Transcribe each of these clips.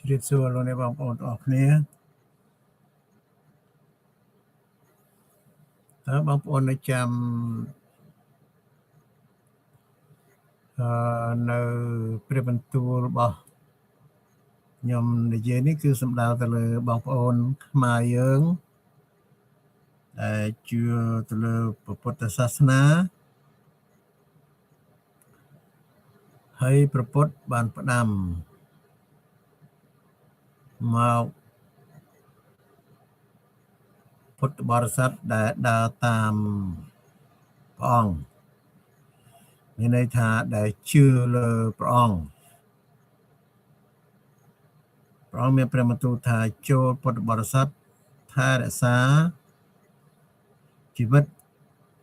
ជ្រាបសួរលោកអ្នកបងប្អូនទាំងអស់គ្នាតើបងប្អូននៅចាំនៅព្រះបន្ទូលរបស់ខ្ញុំនិយាយនេះគឺសំដៅទៅលើបងប្អូនខ្មែរយើងដែលជឿទៅលើពុទ្ធសាសនាហើយព្រះពុទ្ធបានផ្ដាំមកពុទ្ធបរិស័ទដែលដើរតាមព្រះអង្គមានន័យថាដែលជឿលើព្រះអង្គព្រះអង្គមានព្រះបន្ទូលថាចូលពុទ្ធបរិស័ទថែរក្សាជីវិត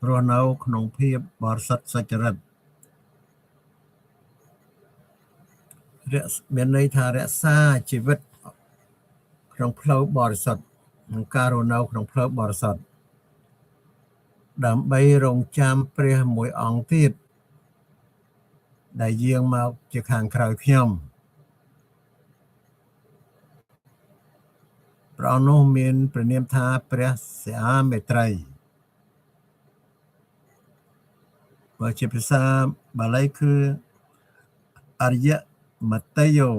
រស់នៅក្នុងភាពបរិសុទ្ធសុចរិតមានន័យថារក្សាជីវិតក្នុងផ្លូវបរិសុទ្ធក្នុងការរស់នៅក្នុងផ្លូវបរិសុទ្ធដើម្បីរងចាំព្រះមួយអង្គទៀតដែលយាងមកជាខាងក្រោយខ្ញុំព្រះអង្គនោះមានព្រះនាមថាព្រះសិអាមេត្រីបើជាភាសាបាលីគឺអរិយមតយោ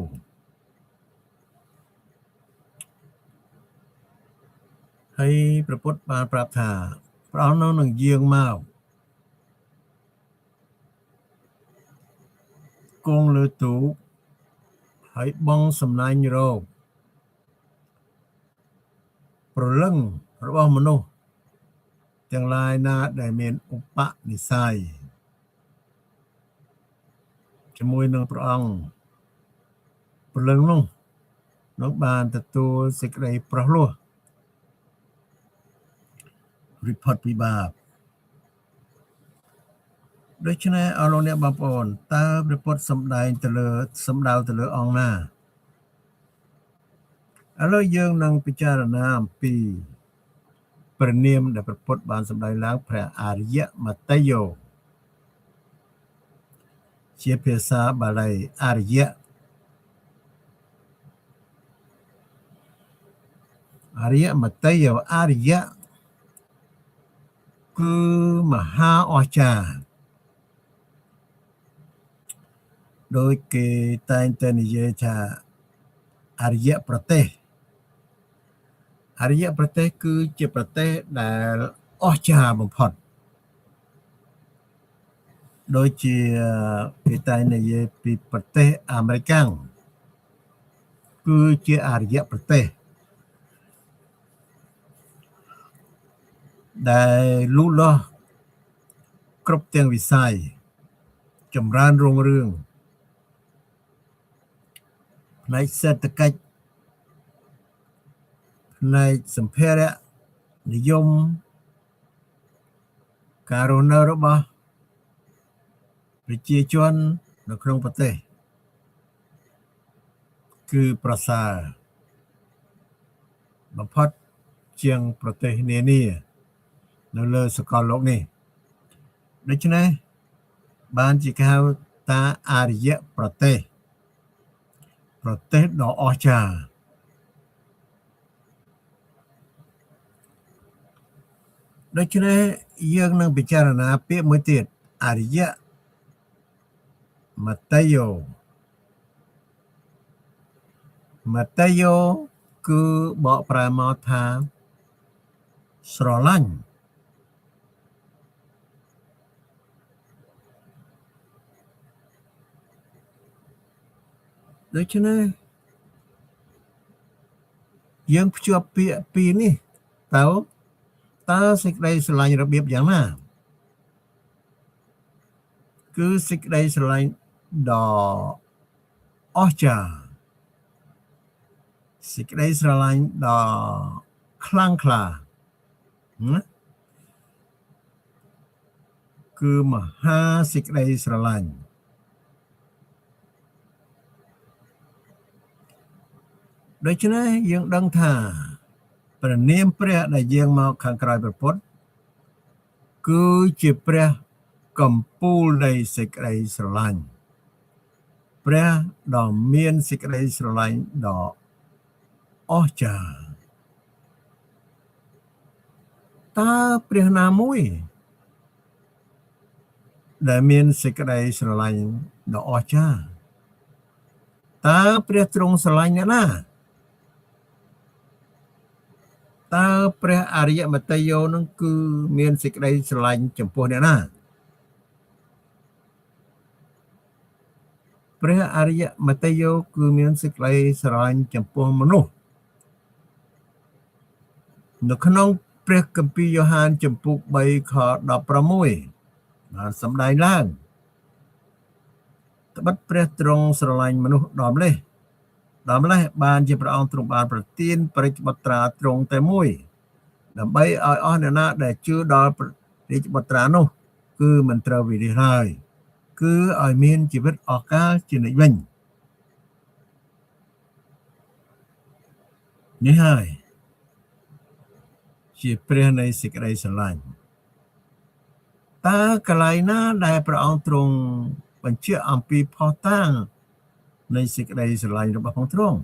ហើយព្រះពុទ្ធបានប្រាប់ថាព្រះអង្គនោះនឹងយាងមកគង់លើទូកហើយបងសំណាញ់រោគព្រលឹងរបស់មនុស្សទាំងឡាយណាដែលមានឧបនិស្ស័យជាមួយនឹងព្រះអង្គព្រលឹងនោះនឹងបានទទួលសេចក្តីប្រោះលោះរួចផុតពីបាបដូច្នេះអស់លោកអ្នកបងប្អូនតើព្រះពុទ្ធសម្ដែងទៅលើសំដៅទៅលើអង្គណាឥឡូវយើងនឹងពិចារណាអំពីព្រះនាមដែលព្រះពុទ្ធបានសម្ដែងឡើងព្រះអរិយមតយោជាភាសាបាលីអរិយអរិយមតយោអរិយគឺមហាអស្ចារ្យដោយគេតែងតែនិយាយថាអរិយប្រទេសអរិយប្រទេសគឺជាប្រទេសដែលអស្ចារ្យបំផុតដូចជាគេតែងនិយាយពីប្រទេសអាមេរិកគឺជាអរិយប្រទេសដែលលូតលាស់គ្រប់ទាំងវិស័យចម្រើនរុងរឿងផ្នែកសេដ្ឋកិច្ចផ្នែកសម្ភារៈនិយមការរស់នៅរបស់ប្រជាជននៅក្នុងប្រទេសគឺប្រសើរបំផុតជាងប្រទេសនានានៅលើសកលលោកនេះដូច្នេះបានជាគេហៅថាអរិយប្រទេសប្រទេសដ៏អស្ចារ្យដូច្នេះយើងនឹងពិចារណាពាក្យមួយទៀតអរិយមតយោមតយោគឺបកប្រែមកថាស្រឡាញ់ដូច្នេះយើងភ្ជាប់ពាក្យពីរនេះតើសេចក្តីស្រឡាញ់របៀបយ៉ាងណាគឺសេចក្តីស្រឡាញ់ដ៏អស្ចារ្យសេចក្តីស្រឡាញ់ដ៏ខ្លាំងក្លាណាគឺមហាសេចក្តីស្រឡាញ់ដូច្នេះយើងដឹងថាព្រះនាមព្រះដែលយាងមកខាងក្រោយព្រះពុទ្ធគឺជាព្រះកំពូលនៃសេចក្តីស្រឡាញ់ ព្រះដ៏មានសេចក្តីស្រឡាញ់ដ៏អស្ចារ្យតើព្រះណាមួយដែលមានសេចក្តីស្រឡាញ់ដ៏អស្ចារ្យតើព្រះទ្រង់ស្រឡាញ់អ្នកណាតើព្រះអរិយមតយោនឹងគឺមានសេចក្តីស្រឡាញ់ចំពោះអ្នកណាព្រះអរិយមតយោគឺមានសេចក្តីស្រឡាញ់ចំពោះមនុស្សនៅក្នុងព្រះគម្ពីរយ៉ូហានជំពូក3ខ16បានសម្ដែងឡើងត្បិតព្រះទ្រង់ស្រឡាញ់មនុស្សដល់ម្លេះបានជាព្រះអង្គទ្រង់បានប្រទានព្រះរាជបុត្រាទ្រង់តែមួយដើម្បីឲ្យអស់អ្នកណាដែលជឿដល់ព្រះរាជបុត្រានោះគឺមិនត្រូវវិនិច្ឆ័យឡើយគឺឲ្យមានជីវិតអស់កលជានិច្ចវិញនេះហើយជាព្រះនៃសេចក្តីស្រឡាញ់តើកន្លែងណាដែលព្រះអង្គទ្រង់បញ្ជាក់អំពីភស្តុតាងនៃសេចក្តីស្រឡាញ់របស់ផងទ្រង់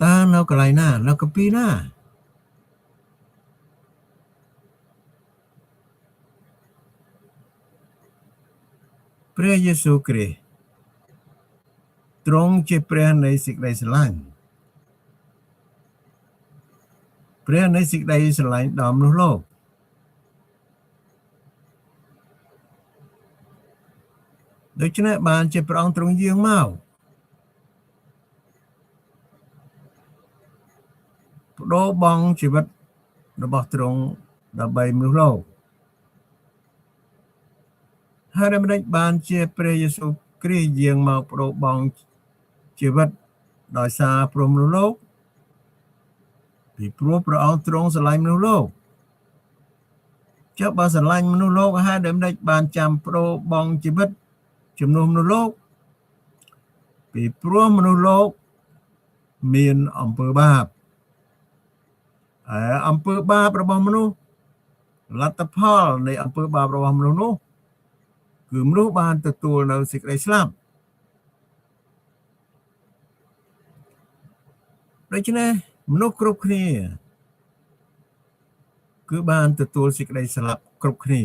តើនៅកន្លែងណានៅគម្ពីរណាព្រះយេស៊ូវគ្រីស្ទទ្រង់ជាព្រះនៃសេចក្តីស្រឡាញ់ព្រះនៃសេចក្តីស្រឡាញ់ដល់មនុស្សលោកដូច្នេះបានជាព្រះអង្គទ្រង់យាងមកបដូរបង់ជីវិតរបស់ទ្រង់ដើម្បីមនុស្សលោកហើយដូចម្តេចបានជាព្រះយេស៊ូវគ្រីស្ទយាងមកបដូរបង់ជីវិតដោយសារព្រមមនុស្សលោកពីព្រោះព្រះអង្គទ្រង់ស្រឡាញ់មនុស្សលោកចុះបើស្រឡាញ់មនុស្សលោកហើយដូចម្តេចបានចាំបដូរបង់ជីវិតជំនួសមនុស្សលោកពីព្រោះមនុស្សលោកមានអំពើបាបហើយអំពើបាបរបស់មនុស្សលទ្ធផលនៃអំពើបាបរបស់មនុស្សនោះគឺមនុស្សបានទទួលនៅសេចក្តីស្លាប់ដូច្នេះមនុស្សគ្រប់គ្នាគឺបានទទួលសេចក្តីស្លាប់គ្រប់គ្នា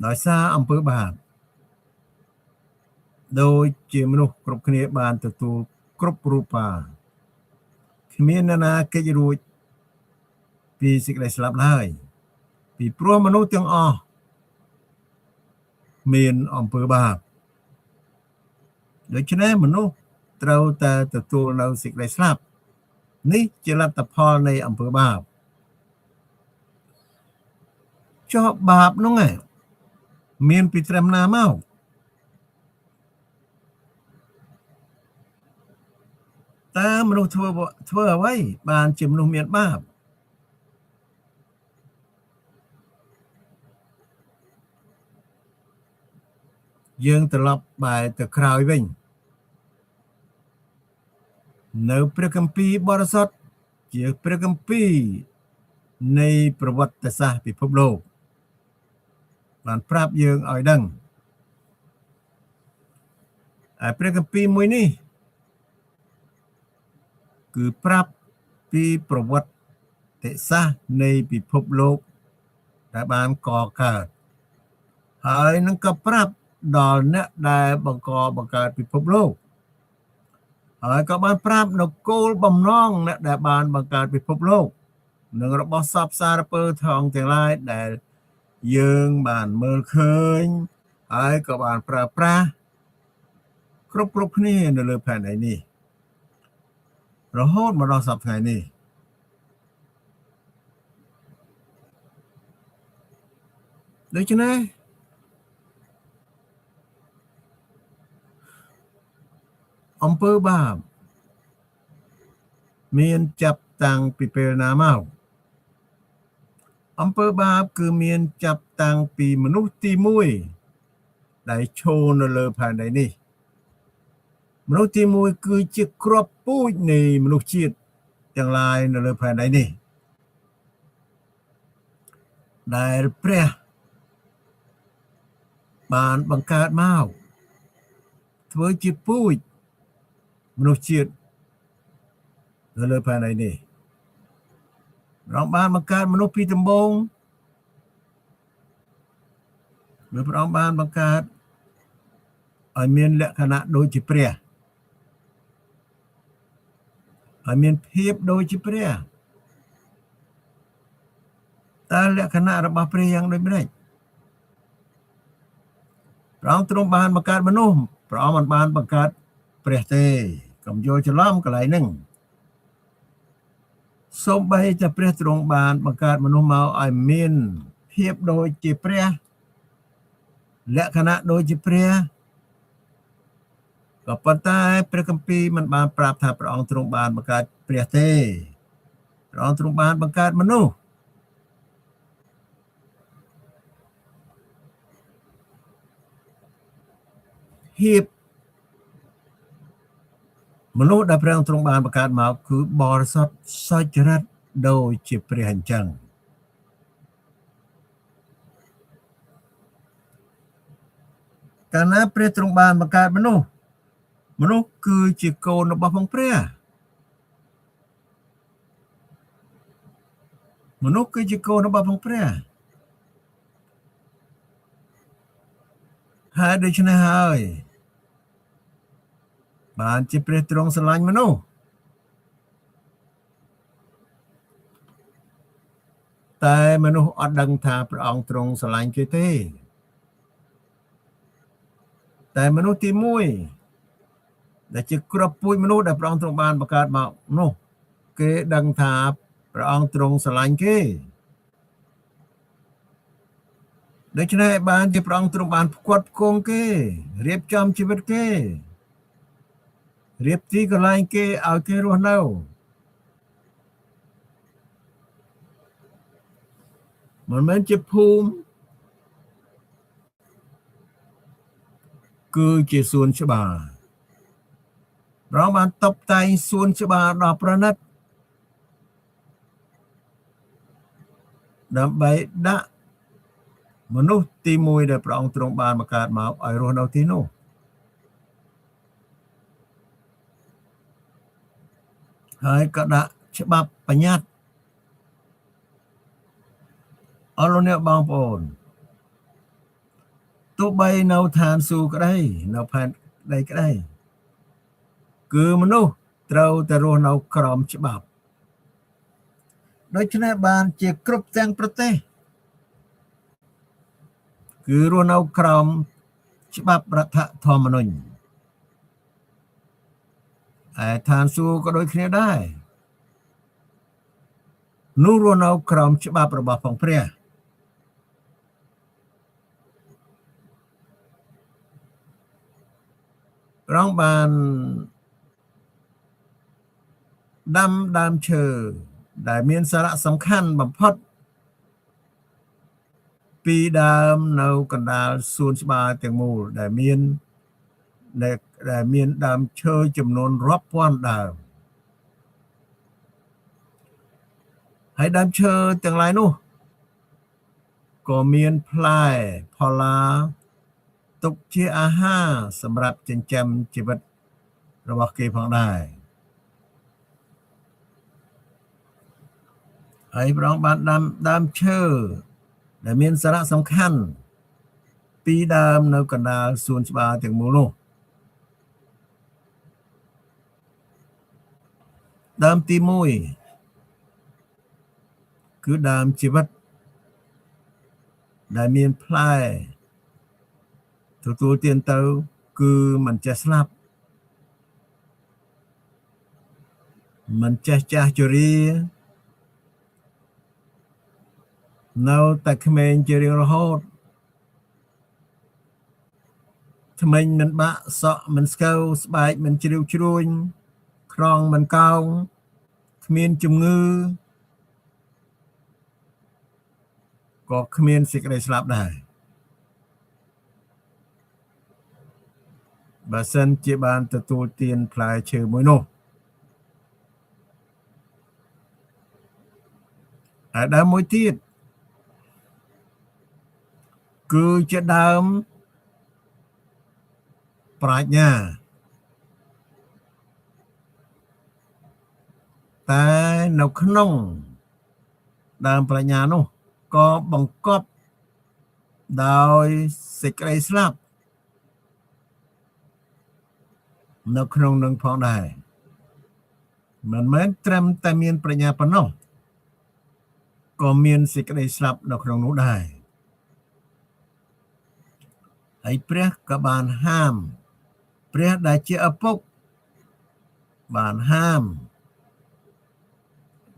ដោយសារអំពើបាបដោយជាមនុស្សគ្រប់គ្នាបានទទួលគ្រប់រូបាគ្មាននរណាគេចរួចពីសេចក្តីស្លាប់ឡើយពីព្រោះមនុស្សទាំងអស់មានអំពើបាបដូច្នេះមនុស្សត្រូវតែទទួលនៅសេចក្តីស្លាប់នេះជាលទ្ធផលនៃអំពើបាបចុះបាបនោះឯងមានពីត្រឹមណាមកតើមនុស្សធ្វើអ្វីបានជាមនុស្សមានបាបយើងត្រឡប់បែរទៅក្រោយវិញនៅព្រះគម្ពីរបរិសុទ្ធជាព្រះគម្ពីរនៃប្រវត្តិសាស្ត្រពិភពលោកបានប្រាប់យើងឲ្យដឹងហើយព្រះគម្ពីរមួយនេះគឺប្រាប់ពីប្រវត្តិសាស្ត្រនៃពិភពលោកដែលបានកកើតហើយនឹងក៏ប្រាប់ដល់អ្នកដែលបង្កបង្កើតពិភពលោកហើយក៏បានប្រាប់នៅគោលបំណងអ្នកដែលបានបង្កើតពិភពលោកនិងរបស់សពសារពើថងទាំងឡាយដែលយើងបានមើលឃើញហើយក៏បានប្រើប្រាស់គ្រប់គ្នានៅលើផែនដីនេះរហូតមកដល់សប្តាហ៍នេះដូច្នេះអំពើបាបមានចាប់តាំងពីពេលណាមកអំពើបាបគឺមានចាប់តាំងពីមនុស្សទី1ដែលឈរនៅលើផែនដីនេះមនុស្សទី1គឺជាគ្រាប់ពូជនៃមនុស្សជាតិទាំងឡាយនៅលើផែនដីនេះ ដែលព្រះបានបង្កើតមកធ្វើជាពូជមនុស្សជាតិនៅលើផែនដីនេះព្រះអង្គបានបង្កើតមនុស្សពីដំបូងព្រះអង្គបានបង្កើតឲ្យមានលក្ខណៈដូចជាព្រះឲ្យមានភាពដូចជាព្រះតើលក្ខណៈរបស់ព្រះយ៉ាងដូចម្តេចព្រះអង្គទ្រង់បានបង្កើតមនុស្សព្រះអង្គមិនបានបង្កើតព្រះទេកុំយល់ច្រឡំកន្លែងហ្នឹងសូម្បីតែព្រះទ្រង់បានបង្កើតមនុស្សមកឲ្យមានភាពដូចជាព្រះលក្ខណៈដូចជាព្រះក៏ប៉ុន្តែព្រះគម្ពីរមិនបានប្រាប់ថាព្រះអង្គទ្រង់បានបង្កើតព្រះទេព្រះអង្គទ្រង់បានបង្កើតមនុស្សភាពមនុស្សដែលព្រះអង្គទ្រង់បានបង្កើតមកគឺបរិសុទ្ធសុចរិតដូចជាព្រះអញ្ចឹងកាលណាព្រះទ្រង់បានបង្កើតមនុស្សមនុស្សគឺជាកូនរបស់ផងព្រះមនុស្សគឺជាកូនរបស់ផងព្រះហើយដូច្នេះហើយបានជាព្រះទ្រង់ស្រឡាញ់មនុស្សតែមនុស្សអត់ដឹងថាព្រះអង្គទ្រង់ស្រឡាញ់គេទេតែមនុស្សទី1ដែលជាគ្រាប់ពូជមនុស្សដែលព្រះអង្គទ្រង់បានបង្កើតមកនោះគេដឹងថាព្រះអង្គទ្រង់ស្រឡាញ់គេដូច្នេះបានជាព្រះអង្គទ្រង់បានផ្គត់ផ្គង់គេរៀបចំជីវិតគេរៀបទីកន្លែងគេឲ្យគេរស់នៅមិនមែនជាភូមិគឺជាសួនច្បារព្រះអង្គបានតុបតែងសួនច្បារដ៏ប្រណិតដើម្បីដាក់មនុស្សទី1ដែលព្រះអង្គទ្រង់បានបង្កើតមកឲ្យរស់នៅទីនោះហើយក៏ដាក់ច្បាប់បញ្ញត្តិអរលោកអ្នកបងប្អូនទោះបីនៅឋានសួគ៌ក្តីនៅផែនដីក្តីគឺមនុស្សត្រូវតែរស់នៅក្រោមច្បាប់ដូច្នេះបានជាគ្រប់ទាំងប្រទេសគឺរស់នៅក្រោមច្បាប់រដ្ឋធម្មនុញ្ញឯឋានសួគ៌ក៏ដូចគ្នាដែរនោះរស់នៅក្រោមច្បាប់របស់ផងព្រះព្រះអង្គបានដាំដើមឈើដែលមានសារៈសំខាន់បំផុតពីរដើមនៅកណ្ដាលសួនច្បារទាំងមូលដែលមានដើមឈើចំនួនរាប់ពាន់ដើមហើយដើមឈើទាំងឡាយនោះក៏មានផ្លែផល្លាទុកជាអាហារសម្រាប់ចិញ្ចឹមជីវិតរបស់គេផងដែរហើយព្រះអង្គបានដាំដើមឈើដែលមានសារៈសំខាន់ពីរដើមនៅកណ្ដាលសួនច្បារទាំងមូលនោះដើមទី1គឺដើមជីវិតដែលមានផ្លែទទួលទានទៅគឺមិនចេះស្លាប់មិនចេះចាស់ជរានៅតែក្មេងជារៀងរហូតធ្មេញមិនបាក់សក់មិនស្កូវស្បែកមិនជ្រាវជ្រួញក្រងមិនកោងគ្មានជំងឺក៏គ្មានសេចក្តីស្លាប់ដែរបើសិនជាបានទទួលទានផ្លែឈើមួយនោះហើយដើមមួយទៀត គឺជាដើមប្រាជ្ញាតែនៅក្នុងដើមប្រាជ្ញានោះក៏បង្កប់ដោយសេចក្តីស្លាប់នៅក្នុងនឹងផងដែរមិនមែនត្រឹមតែមានប្រាជ្ញាប៉ុណ្ណោះក៏មានសេចក្តីស្លាប់នៅក្នុងនោះដែរហើយព្រះក៏បានហាមព្រះដែលជាឪពុកបានហាម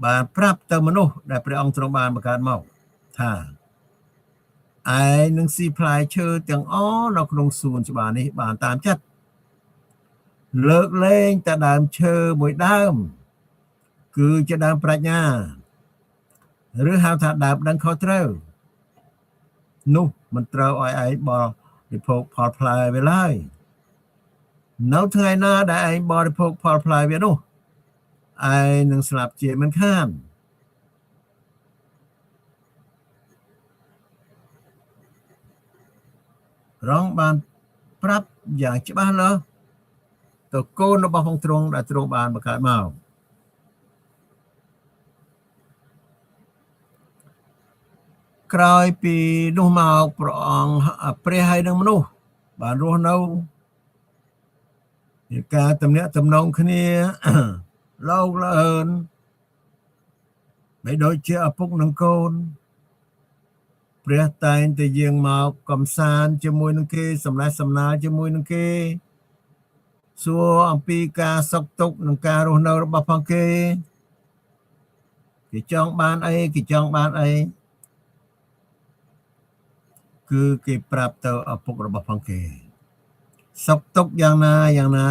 បានប្រាប់ទៅមនុស្សដែលព្រះអង្គទ្រង់បានបង្កើតមកថាឯងនឹងស៊ីផ្លែឈើទាំងអស់នៅក្នុងសួនច្បារនេះបានតាមចិត្តលើកលែងតែដើមឈើមួយដើមគឺជាដើមប្រាជ្ញាឬហៅថាដើមដឹងខុសត្រូវនោះមិនត្រូវឲ្យឯងបរិភោគផលផ្លែវាឡើយនៅថ្ងៃណាដែលឯងបរិភោគផលផ្លែវានោះឯងនឹងស្លាប់ជាមិនខានរងបានប្រាប់យ៉ាងច្បាស់លាស់ទៅកូនរបស់ផងទ្រង់ដែលទ្រង់បានបង្កើតមកក្រោយពីនោះមកព្រះអង្គព្រះហើយនឹងមនុស្សបានរស់នៅមានការទំនាក់ទំនងគ្នាលោកលឿនបីដូចជាឪពុកនិងកូនព្រះតែងតែយាងមកកំសាន្តជាមួយនឹងគេសម្លេះសម្ណាលជាមួយនឹងគេសួរអំពីការសុខទុក្ខនិងការរស់នៅរបស់ផងគេគេចង់បានអីគេចង់បានអីគឺគេប្រាប់ទៅឪពុករបស់ផងគេសុខទុក្ខយ៉ាងណាយ៉ាងណា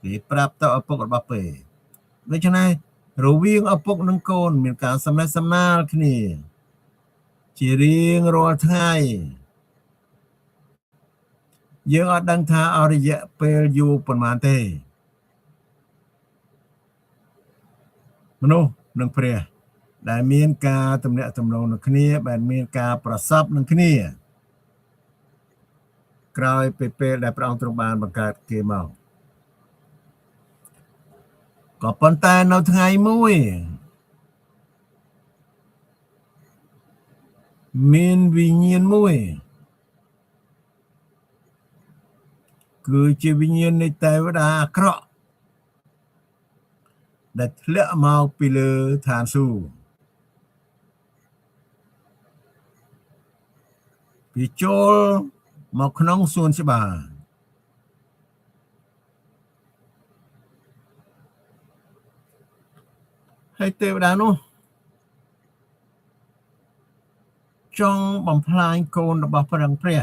គេប្រាប់ទៅឪពុករបស់គេដូច្នេះរវាងឪពុកនិងកូនមានការសម្លេះសម្ណាលគ្នាជារៀងរាល់ថ្ងៃយើងអត់ដឹងថាអស់រយៈពេលយូរប៉ុន្មានទេមនុស្សនិងព្រះដែលមានការទំនាក់ទំនងនឹងគ្នាដែលមានការប្រសពនឹងគ្នាក្រោយពេលដែលព្រះអង្គទ្រង់បានបង្កើតគេមកក៏ប៉ុន្តែនៅថ្ងៃមួយមានវិញ្ញាណមួយគឺជាវិញ្ញាណនៃទេវតាអាក្រក់ដែលធ្លាក់មកពីលើឋានសួគ៌វាចូលមកក្នុងសួនច្បារហើយទេវតានោះចង់បំផ្លាញកូនរបស់ព្រះព្រះ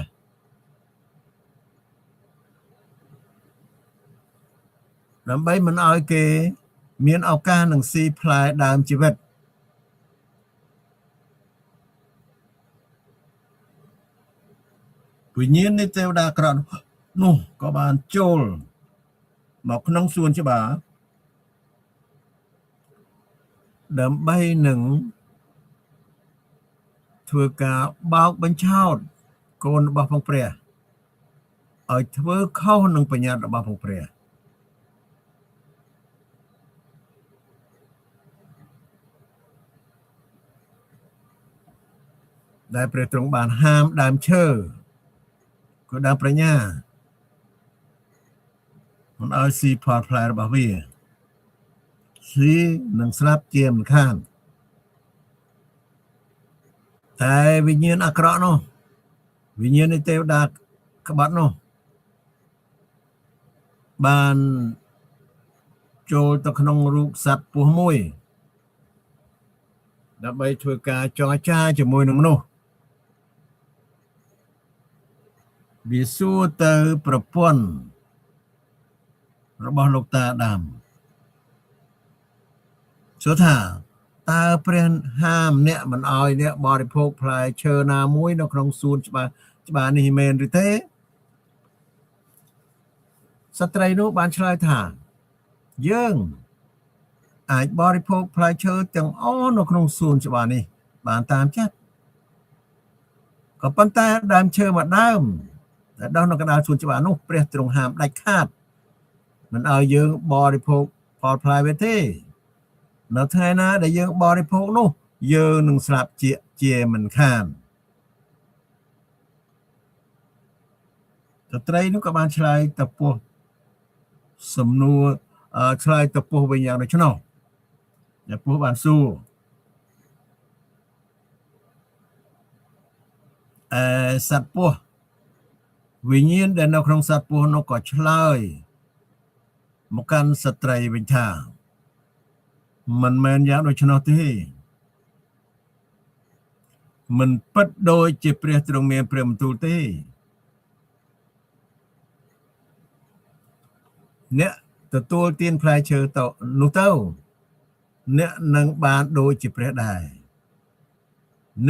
ដើម្បីមិនឲ្យគេមានឱកាសនឹងស៊ីផ្លែដើមជីវិតវិញ្ញាណនៃទេវតាអាក្រក់នោះក៏បានចូលមកក្នុងសួនច្បារដើម្បីនឹងធ្វើការបោកបញ្ឆោតកូនរបស់ផងព្រះឲ្យធ្វើខុសនឹងបញ្ញត្តិរបស់ផងព្រះដែលព្រះទ្រង់បានហាមដើមឈើក៏ដើមប្រាជ្ញាមិនឲ្យស៊ីផលផ្លែរបស់វាស៊ីនឹងស្លាប់ជាមិនខានតែវិញ្ញាណអាក្រក់នោះវិញ្ញាណនៃទេវតាក្បត់នោះបានចូលទៅក្នុងរូបសត្វពស់មួយដើម្បីធ្វើការចរចាជាមួយនឹងមនុស្សវាសួរទៅប្រពន្ធរបស់លោកតាអាដាមសួរថាតើព្រះហាមអ្នកមិនឲ្យអ្នកបរិភោគផ្លែឈើណាមួយនៅក្នុងសួនច្បារនេះមែនឬទេស្ត្រីនោះបានឆ្លើយថាយើងអាចបរិភោគផ្លែឈើទាំងអស់នៅក្នុងសួនច្បារនេះបានតាមចិត្ត ក៏ប៉ុន្តែដើមឈើមួយដើមដែលដុះនៅកណ្ដាលសួនច្បារនោះព្រះទ្រង់ហាមដាច់ខាតមិនឲ្យយើងបរិភោគផលផ្លែវាទេនៅថ្ងៃណាដែលយើងបរិភោគនោះយើងនឹងស្លាប់ជាមិនខានស្ត្រីនោះក៏បានឆ្លើយទៅពោះសំណួរឆ្លើយទៅពោះវិញយ៉ាងដូច្នោះដែលពោះបានសួរអឺសត្វពស់វិញ្ញាណដែលនៅក្នុងសត្វពស់នោះក៏ឆ្លើយមកកាន់ស្ត្រីវិញថាមិនមែនយ៉ាងដូច្នោះទេមិនពិតដូចជាព្រះទ្រង់មានព្រះបន្ទូលទេអ្នកទទួលទានផ្លែឈើទៅនោះទៅអ្នកនឹងបានដូចជាព្រះដែរ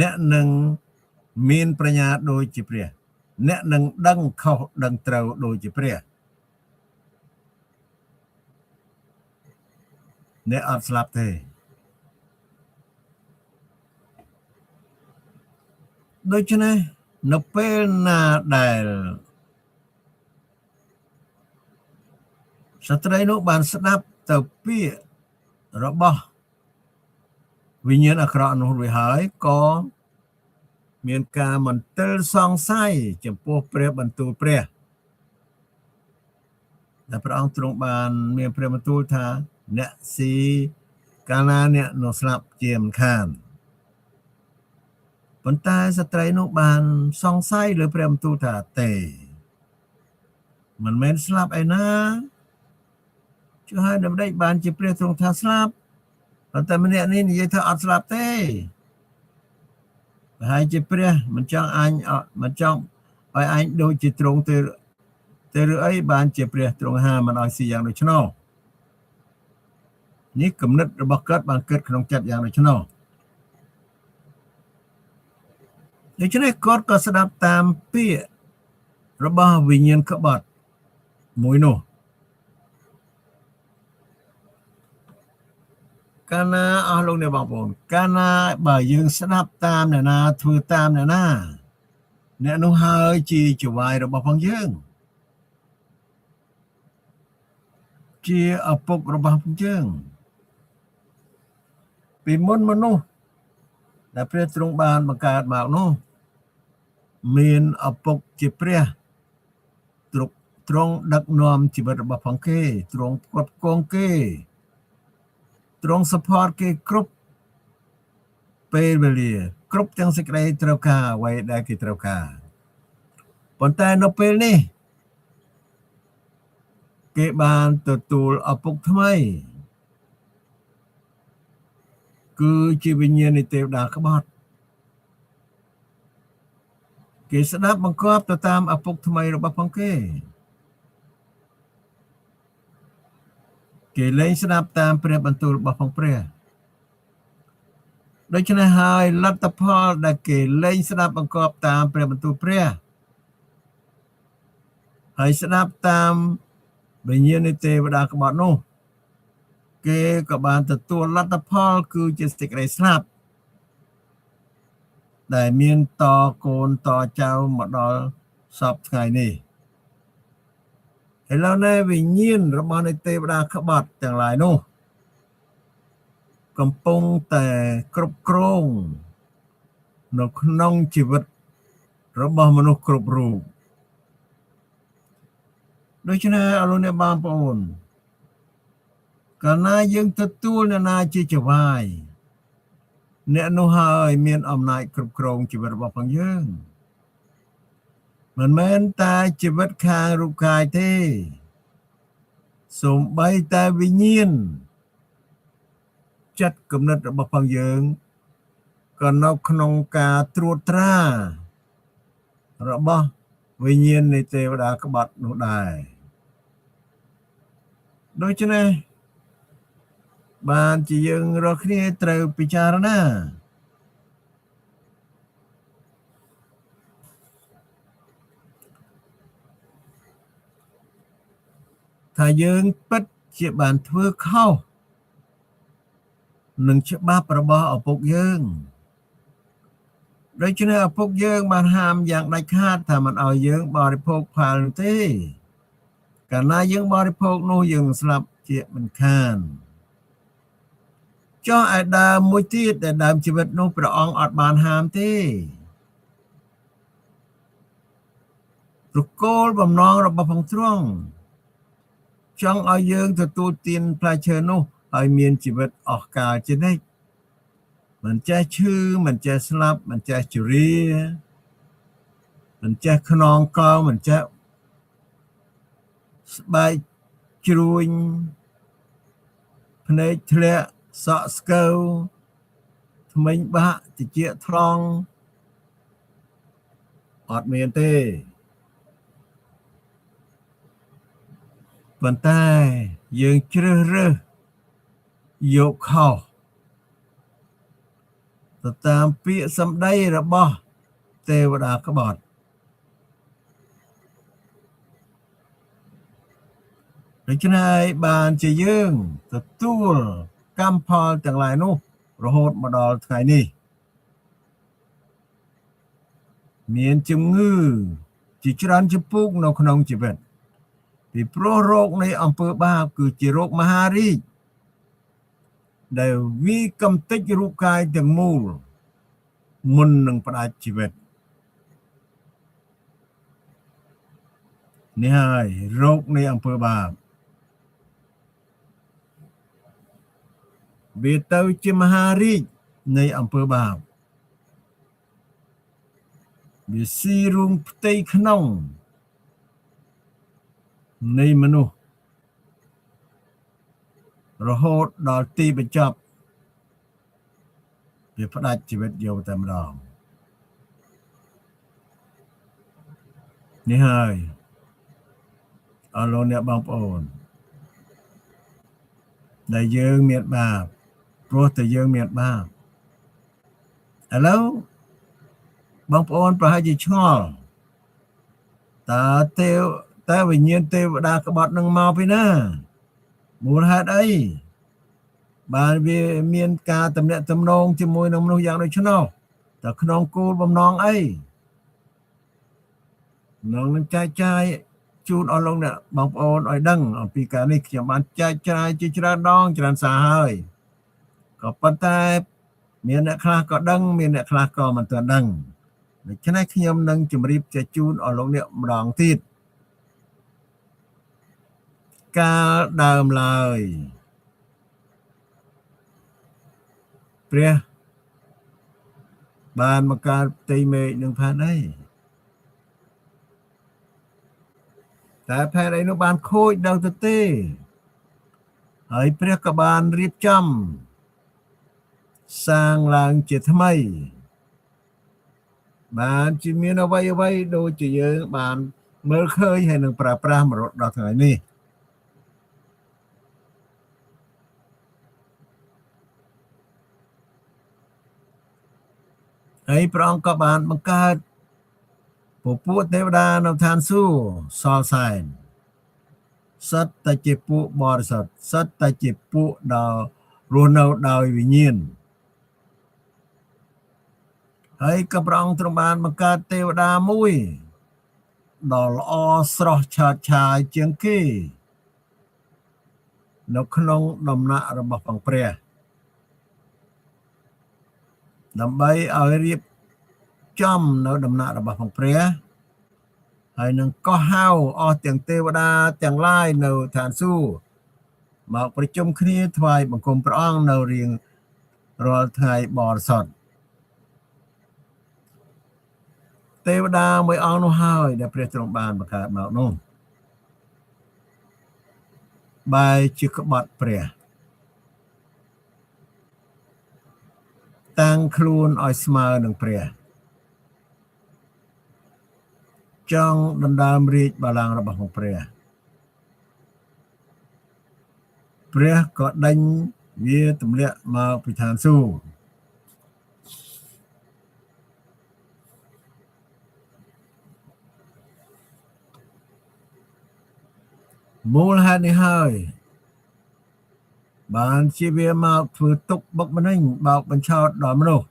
អ្នកនឹងមានប្រាជ្ញាដូចជាព្រះអ្នកនឹងដឹងខុសដឹងត្រូវដូចជាព្រះអ្នកអត់ស្លាប់ទេដូច្នេះនៅពេលណាដែលស្ត្រីនោះបានស្ដាប់ទៅពាក្យរបស់វិញ្ញាណអាក្រក់នោះរួចហើយក៏មានការមន្ទិលសង្ស័យចំពោះព្រះបន្ទូលព្រះដែលព្រះអង្គទ្រង់បានមានព្រះបន្ទូលថាអ្នកស៊ីកាលណាអ្នកនោះស្លាប់ជាមិនខានប៉ុន្តែស្ត្រីនោះបានសង្ស័យលើព្រះបន្ទូលថាទេមិនមែនស្លាប់ឯណាចុះហើយដើម្បីបានជាព្រះទ្រង់ថាស្លាប់ប៉ុន្តែម្នាក់នេះនិយាយថាអត់ស្លាប់ទេប្រហែលជាព្រះមិនចង់អញមិនចង់ឲ្យអញដូចជាទ្រង់ទេទេឬអីបានជាព្រះទ្រង់ហាមមិនឲ្យស៊ីយ៉ាងដូច្នោះនេះគំនិតរបស់គាត់បានគិតក្នុងចិត្តយ៉ាងដូច្នោះដូច្នេះគាត់ក៏ស្ដាប់តាមពាក្យរបស់វិញ្ញាណក្បត់មួយនោះកាលណាអស់លោកអ្នកបងប្អូនកាលណាបើយើងស្ដាប់តាមអ្នកណាធ្វើតាមអ្នកណាអ្នកនោះហើយជាចវាយរបស់ផងយើងជាឪពុករបស់ផងយើងពីមុនមនុស្សដែលព្រះទ្រង់បានបង្កើតមកនោះមានឪពុកជាព្រះទ្រង់ដឹកនាំជីវិតរបស់ផងគេទ្រង់ផ្គត់ផ្គង់គេទ្រង់ support គេគ្រប់ពេលវេលាគ្រប់ទាំងសេចក្តីត្រូវការអ្វីដែលគេត្រូវការប៉ុន្តែនៅពេលនេះគេបានទទួលឪពុកថ្មីគឺជាវិញ្ញាណនៃទេវតាក្បត់គេស្ដាប់បង្គាប់ទៅតាមឪពុកថ្មីរបស់ផងគេគេលែងស្ដាប់តាមព្រះបន្ទូលរបស់ផងព្រះដូច្នេះហើយលទ្ធផលដែលគេលែងស្ដាប់បង្គាប់តាមព្រះបន្ទូលព្រះហើយស្ដាប់តាមវិញ្ញាណនៃទេវតាក្បត់នោះគេក៏បានទទួលលទ្ធផលគឺជាសេចក្តីស្លាប់ដែលមានតកូនតចៅមកដល់សពថ្ងៃនេះឥឡូវនេះវិញ្ញាណរបស់នៃទេវតាក្បត់ទាំងឡាយនោះកំពុងតែគ្រប់គ្រងនៅក្នុងជីវិតរបស់មនុស្សគ្រប់រូបដូច្នេះអរលោកអ្នកបងប្អូនកាលណាយើងទទួលអ្នកណាជាចវាយអ្នកនោះហើយមានអំណាចគ្រប់គ្រងជីវិតរបស់ផងយើងមិនមែនតែជីវិតខាងរូបកាយទេសូម្បីតែវិញ្ញាណចិត្តគំនិតរបស់ផងយើងក៏នៅក្នុងការត្រួតត្រារបស់វិញ្ញាណនៃទេវតាក្បត់នោះដែរដូច្នេះបានជាយើងរាល់គ្នាត្រូវពិចារណាថាយើងពិតជាបានធ្វើខុសនឹងច្បាប់របស់ឪពុកយើង ដូច្នេះឪពុកយើងបានហាមយ៉ាងដាច់ខាតថាមិនឲ្យយើងបរិភោគផលនោះទេកាលណាយើងបរិភោគនោះយើងនឹងស្លាប់ជាមិនខានចុះឯដើមមួយទៀតដែលដើមជីវិតនោះព្រះអង្គអត់បានហាមទេប្រគោលបំណងរបស់ផងទ្រង់ចង់ឲ្យយើងទទួលទានផ្លែឈើនោះហើយមានជីវិតអស់កលជានិច្ចមិនចេះឈឺមិនចេះស្លាប់មិនចេះជរាមិនចេះខ្នងកោងមិនចេះស្បែកជ្រួញភ្នែកធ្លាក់សក់ស្កើវធ្មេញបាក់តិចថ្លង់អត់មានទេប៉ុន្តែយើងជ្រើសរើសយកខុសទៅតាមពាក្យសម្ដីរបស់ទេវតាក្បត់ដូច្នេះហើយបានជាយើងទទួលកម្មផលទាំងឡាយនោះរហូតមកដល់ថ្ងៃនេះមានជំងឺជាច្រើនចំពូកនៅក្នុងជីវិតពីព្រោះរោគនៃអំពើបាបគឺជារោគមហារីកដែលវាកំទេចរូបកាយទាំងមូលមុននឹងផ្ដាច់ជីវិតនេះហើយរោគនៃអំពើបាបវាទៅជាមហារីកនៃអំពើបាបវាស៊ីរូងផ្ទៃក្នុងនៃមនុស្សរហូតដល់ទីបញ្ចប់វាផ្ដាច់ជីវិតយកតែម្ដងនេះហើយអរលោកអ្នកបងប្អូនដែលយើងមានបាបព្រោះតែយើងមានបាបឥឡូវបងប្អូនប្រហែលជាឆ្ងល់តើទេវតើវិញ្ញាណទេវតាក្បត់នឹងមកពីណាមូលហេតុអីបានវាមានការតំណាក់តំណងជាមួយនឹងមនុស្សយ៉ាងដូច្នោះតើក្នុងគោលបំណងអីនឹងចែកចាយជូនអស់លោកអ្នកបងប្អូនឲ្យដឹងអំពីការនេះខ្ញុំបានចែកចាយជាច្រើនដងច្រើនសារហើយក៏ប៉ុន្តែមានអ្នកខ្លះក៏ដឹងមានអ្នកខ្លះក៏មិនទាន់ដឹងដូច្នេះខ្ញុំនឹងជម្រាបជាជូនអស់លោកអ្នកម្ដងទៀតកាលដើមឡើយព្រះបានបង្កើតផ្ទៃមេឃនិងផែនដីតែផែនដីនោះបានខូចដល់ទៅទេហើយព្រះក៏បានរៀបចំសាងឡើងជាថ្មីបានជាមានអ្វីអ្វីដូចជាយើងបានមើលឃើញហើយនឹងប្រើប្រាស់មករហូតដល់ថ្ងៃនេះហើយព្រះអង្គក៏បានបង្កើតពពួកទេវតានៅឋានសួគ៌សល់សែនសុទ្ធតែជាពួកបរិសុទ្ធសុទ្ធតែជាពួកដ៏រស់នៅដោយវិញ្ញាណហើយក៏ព្រះអង្គទ្រង់បានបង្កើតទេវតាមួយដ៏ល្អស្រស់ឆើតឆាយជាងគេនៅក្នុងដំណាក់របស់ផងព្រះដើម្បីឲ្យរៀបចំនៅដំណាក់របស់ផងព្រះហើយនឹងកោះហៅអស់ទាំងទេវតាទាំងឡាយនៅឋានសួគ៌មកប្រជុំគ្នាថ្វាយបង្គំព្រះអង្គនៅរៀងរាល់ថ្ងៃបរិសុទ្ធទេវតាមួយអង្គនោះហើយដែលព្រះទ្រង់បានបង្កើតមកនោះបែរជាក្បត់ព្រះតាំងខ្លួនឲ្យស្មើនឹងព្រះចង់ដណ្ដើមរាជបល្ល័ង្ករបស់ព្រះព្រះក៏ដេញវាទម្លាក់មកពីឋានសួគ៌មូលហេតុនេះហើយបានជាវាមកធ្វើទុកបុកម្នេញបោកបញ្ឆោតដល់មនុស្ស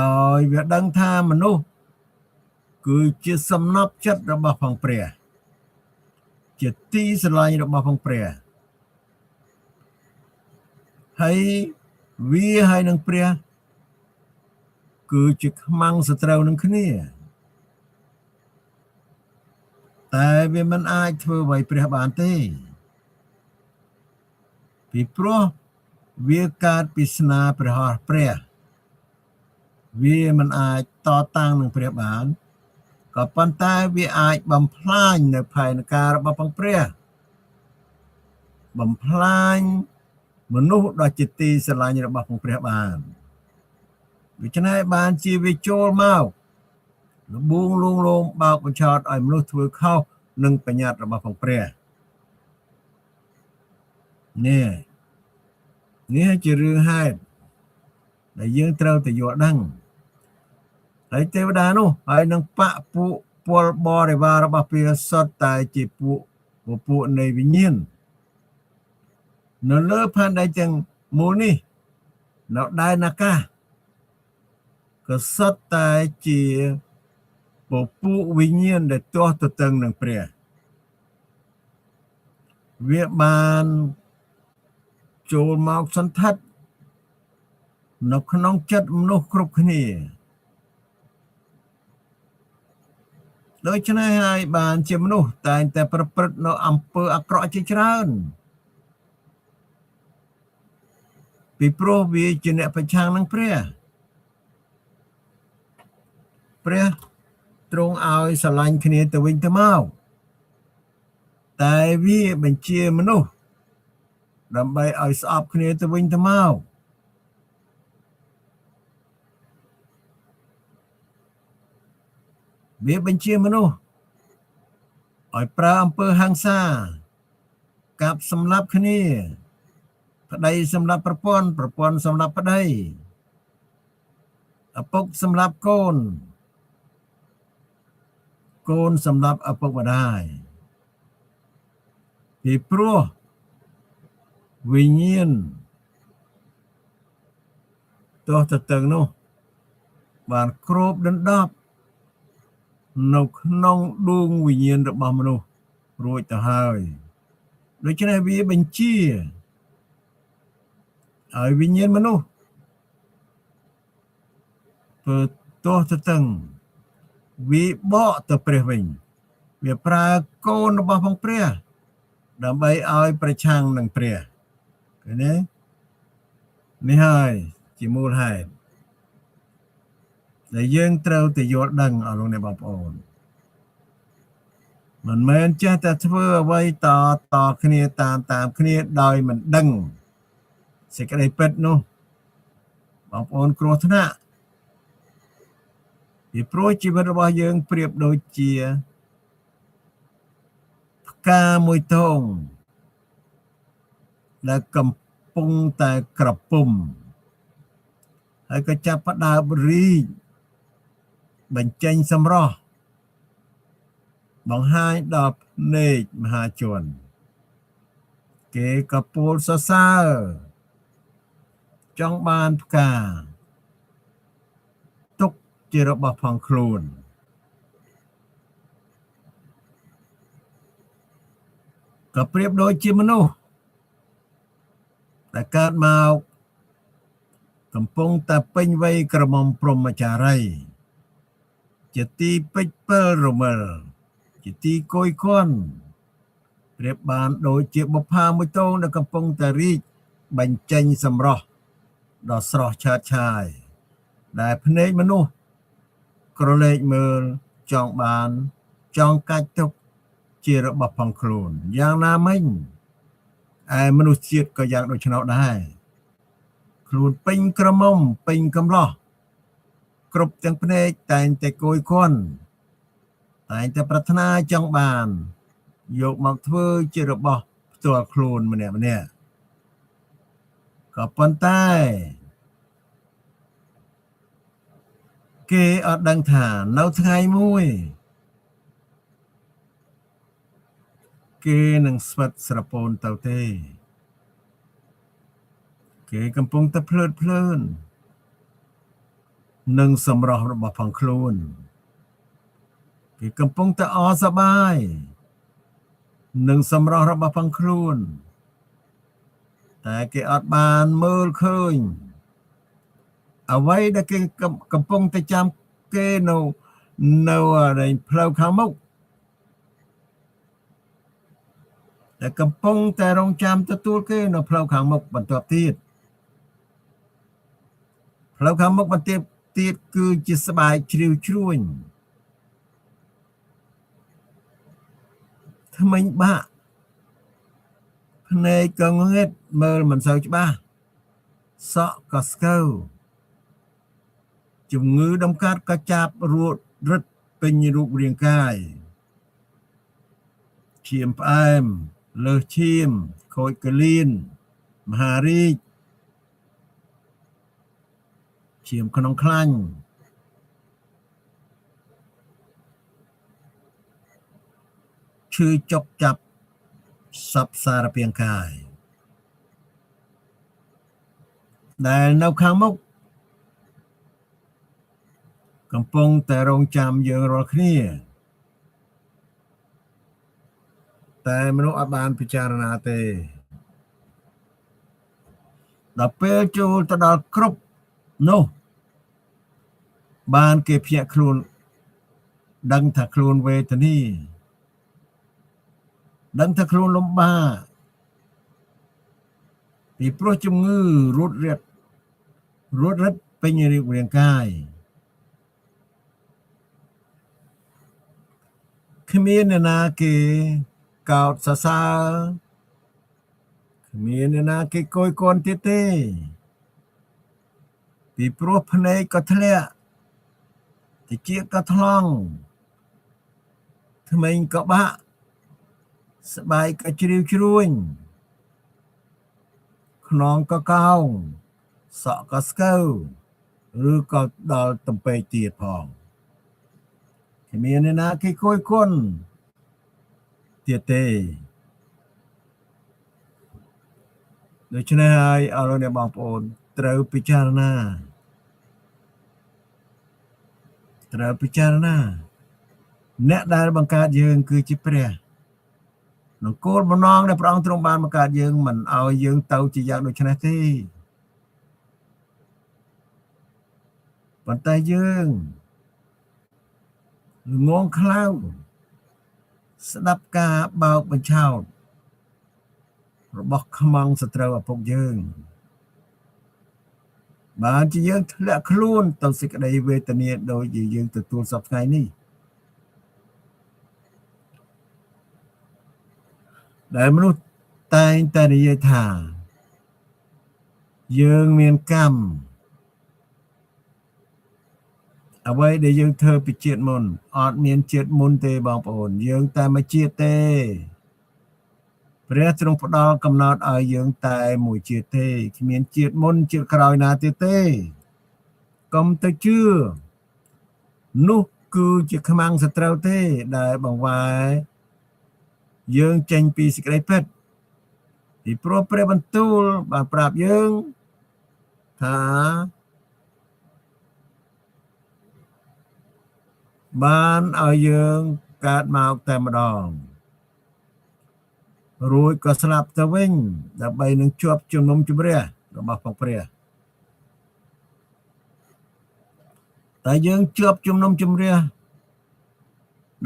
ដោយវាដឹងថាមនុស្សគឺជាសំណប់ចិត្តរបស់ផងព្រះជាទីស្រឡាញ់របស់ផងព្រះហើយវាហើយនឹងព្រះគឺជាខ្មាំងសត្រូវនឹងគ្នាតែវាមិនអាចធ្វើអ្វីព្រះបានទេពីព្រោះវាកើតពីស្នាព្រះហស្ថព្រះវាមិនអាចតតាំងនឹងព្រះបានក៏ប៉ុន្តែវាអាចបំផ្លាញនៅផែនការរបស់ផងព្រះបំផ្លាញមនុស្សដ៏ជាទីស្រឡាញ់របស់ផងព្រះបានដូច្នេះបានជាវាចូលមកលបួងលួងលោមបោកបញ្ឆោតឲ្យមនុស្សធ្វើខុសនឹងបញ្ញត្តិរបស់ផងព្រះនេះនេះជារឿងហេតុដែលយើងត្រូវតែយល់ដឹងហើយទេវតានោះហើយនឹងបពពួកពលបរិវាររបស់ព្រះសុទ្ធតែជាពួកនៃវិញ្ញាណនៅលើផែនដីទាំងមូលនេះនៅដែនអាកាសក៏សុទ្ធតែជាពពួកវិញ្ញាណដែលទាស់ទទឹងនឹងព្រះវាបានចូលមកសន្ធិដ្ឋនៅក្នុងចិត្តមនុស្សគ្រប់គ្នាដូច្នេះហើយបានជាមនុស្សតែងតែប្រព្រឹត្តនៅអំពើអាក្រក់ជាច្រើនពីព្រោះវាជាអ្នកប្រឆាំងនឹងព្រះព្រះទ្រង់ឲ្យស្រឡាញ់គ្នាទៅវិញទៅមកតែវាបញ្ជាមនុស្សដើម្បីឲ្យស្អប់គ្នាទៅវិញទៅមកវាបញ្ជាមនុស្សឲ្យប្រើអំពើហិង្សាកាប់សម្លាប់គ្នាប្តីសម្លាប់ប្រពន្ធប្រពន្ធសម្លាប់ប្តីឪពុកសម្លាប់កូនកូនសម្លាប់ឪពុកម្ដាយពីព្រោះវិញ្ញាណទោះទៅទឹងនោះបានគ្របដណ្ដប់នៅក្នុងដួងវិញ្ញាណរបស់មនុស្សរួចទៅហើយដូច្នេះវាបញ្ជាឲ្យវិញ្ញាណមនុស្សធ្វើទោះទៅទឹងវាបកទៅព្រះវិញវាប្រើកូនរបស់ផងព្រះដើម្បីឲ្យប្រឆាំងនឹងព្រះឃើញទេនេះហើយជាមូលហេតុដែលយើងត្រូវតែយល់ដឹងអស់លោកអ្នកបងប្អូនមិនមែនចេះតែធ្វើអ្វីតតគ្នាតាមតាមគ្នាដោយមិនដឹងសេចក្តីពិតនោះបងប្អូនគ្រោះថ្នាក់ពីព្រោះជីវិតរបស់យើងប្រៀបដូចជាផ្កាមួយទងដែលកំពុងតែក្រពុំហើយក៏ចាប់ផ្ដើមរីកបញ្ចេញសម្រស់បង្ហាញដល់ភ្នែកមហាជនគេក៏ពោលសរសើរចង់បានផ្កាទុកជារបស់ផងខ្លួនក៏ប្រៀបដូចជាមនុស្សដែលកើតមកកំពុងតែពេញវ័យក្រមុំព្រហ្មចារីជាទីពេចពិលរមិលជាទីគយគន់ប្រៀបបានដូចជាបុប្ផាមួយទងដែលកំពុងតែរីកបញ្ចេញសម្រស់ដ៏ស្រស់ឆើតឆាយដែលភ្នែកមនុស្សក្រឡេកមើលចង់បានចង់កាច់ទុកជារបស់ផងខ្លួនយ៉ាងណាមិញឯមនុស្សជាតិក៏យ៉ាងដូច្នោះដែរខ្លួនពេញក្រមុំពេញកំឡោះគ្រប់ទាំងភ្នែកតែងតែគយគន់តែងតែប្រាថ្នាចង់បានយកមកធ្វើជារបស់ផ្ទាល់ខ្លួនម្នាក់ម្នាក់ក៏ប៉ុន្តែគេអត់ដឹងថានៅថ្ងៃមួយគេនឹងស្វិតស្រពោនទៅទេគេកំពុងតែភ្លើតភ្លើន និងសម្រស់របស់ផងខ្លួនគេកំពុងតែអសប្បាយនឹងសម្រស់របស់ផងខ្លួនតែគេអត់បានមើលឃើញអ្វីដែលគេកំពុងតែចាំគេនៅផ្លូវខាងមុខដែលកំពុងតែរងចាំទទួលគេនៅផ្លូវខាងមុខបន្ទាប់ទៀតផ្លូវខាងមុខបន្ទាប់ទៀតគឺជាស្បែកជ្រីវជ្រួញធ្មេញបាក់ភ្នែកក៏ងងឹតមើលមិនសូវច្បាស់សក់ក៏ស្កូវជំងឺដំកាត់ក៏ចាប់រួតរឹតពេញរូបរាងកាយឈាមផ្អែមលើសឈាមខូចកលៀនមហារីកឈាមក្នុងខ្លាញ់ឈឺចុកចាប់សពសារពាង្គកាយដែលនៅខាងមុខកំពុងតែរងចាំយើងរាល់គ្នាតែមនុស្សអត់បានពិចារណាទេដល់ពេលចូលទៅដល់គ្រប់នោះបានគេភ្ញាក់ខ្លួនដឹងថាខ្លួនវេទនាដឹងថាខ្លួនលំបាកពីព្រោះជំងឺរួតរឹតពេញរាងកាយគ្មានអ្នកណាគេកោតសរសើរគ្មានអ្នកណាគេគយគន់ទៀតទេពីព្រោះភ្នែកក៏ធ្លាក់តិចក៏ថ្លង់ធ្មេញក៏បាក់ស្បែកក៏ជ្រីវជ្រួញខ្នងក៏កោងសក់ក៏ស្កូវឬក៏ដល់ទំពេកទៀតផងគ្មានអ្នកណាគេគយគន់ទៀតទេដូច្នេះហើយអរលោកអ្នកបងប្អូនត្រូវពិចារណាត្រូវពិចារណាអ្នកដែលបង្កើតយើងគឺជាព្រះក្នុងគោលបំណងដែលព្រះអង្គទ្រង់បានបង្កើតយើងមិនឲ្យយើងទៅជាយ៉ាងដូចនេះទេប៉ុន្តែយើងងងខ្លៅស្ដាប់ការបោកបញ្ឆោតរបស់ខ្មាំងសត្រូវឪពុកយើងបានជាយើងធ្លាក់ខ្លួនទៅសេចក្តីវេទនាដោយជាយើងទទួលសពថ្ងៃនេះដែលមនុស្សតែងតែនិយាយថាយើងមានកម្មអ្វីដែលយើងធ្វើពីជាតិមុនអត់មានជាតិមុនទេបងប្អូនយើងតែមួយជាតិទេព្រះទ្រង់ផ្ដល់កំណត់ឲ្យយើងតែមួយជាតិទេគ្មានជាតិមុនជាតិក្រោយណាទៀតទេកុំទៅជឿនោះគឺជាខ្មាំងសត្រូវទេដែលបង្វែរយើងចេញពីសេចក្តីពិតពីព្រោះព្រះបន្ទូលបានប្រាប់យើងថាបានឲ្យយើងកើតមកតែម្ដងរួចក៏ស្លាប់ទៅវិញដើម្បីនឹងជាប់ជំនុំជម្រះរបស់ផងព្រះតែយើងជាប់ជំនុំជម្រះ